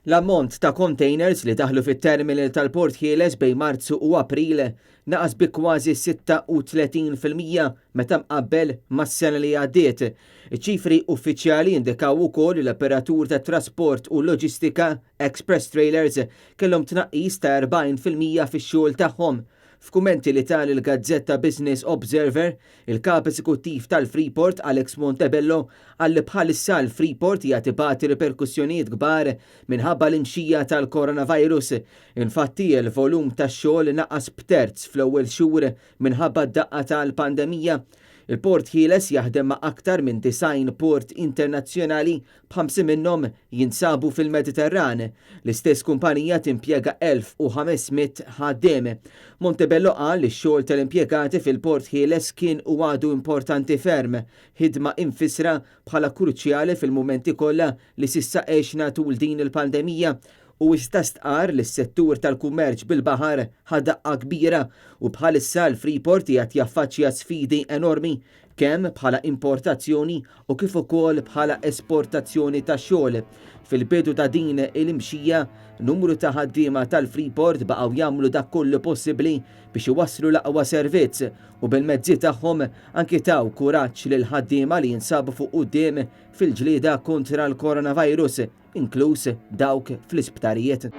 L-ammont ta' containers li daħlu fit-terminal tal-Port Ħieles bejn Marzu u April naqas bi kważi 36% meta mqabbel mas-sena li għaddiet. Iċ-ċifri uffiċjali indikaw ukoll li l-operatur tat-trasport u loġistika Express Trailers kellhom tnaqqis ta' 40% fix-xogħol tagħhom. F'kummenti li ta lill-gazzetta Business Observer, il-Kap Eżekuttiv tal-Freeport Alex Montebello qal li bħalissa l-Freeport qiegħed ibati riperkussjonijiet kbar minħabba l-imxija tal-coronavirus. Infatti, il-volum tax-xogħol naqas b'terz fl-ewwel xhur minħabba d-daqqa tal-pandemija. Il-Port Ħieles jaħdem ma' aktar minn 90 port internazzjonali b'50 minnhom jinsabu fil-Mediterran. L-istess kumpanija timpjega 1,500 ħaddiem. Montebello qal li x-xogħol tal-impjegati fil-Port Ħieles kien u għadu importanti ferm, ħidma imfissra bħala kruċjali fil-mumenti kollha li s'issa għexna tul din il-pandemija u iżda stqarr li s-settur tal-kummerċ bil-baħar ħa daqqa kbira u bħalissa l-Freeport qiegħed jaffaċċja sfidi enormi kemm bħala importazzjoni u kif ukoll bħala esportazzjoni ta' xogħol. Fil-bidu ta' din il-imxija, numru ta' ħaddiema tal-Freeport baqgħu jagħmlu dak kollu possibbli biex iwasslu l-aqwa servizz u bil-mezzi tagħhom anki taw kuraġġ lil ħaddiema li jinsabu fuq quddiem fil-ġlieda kontra l-coronavirus, inkluż dawk fl-isptarijiet.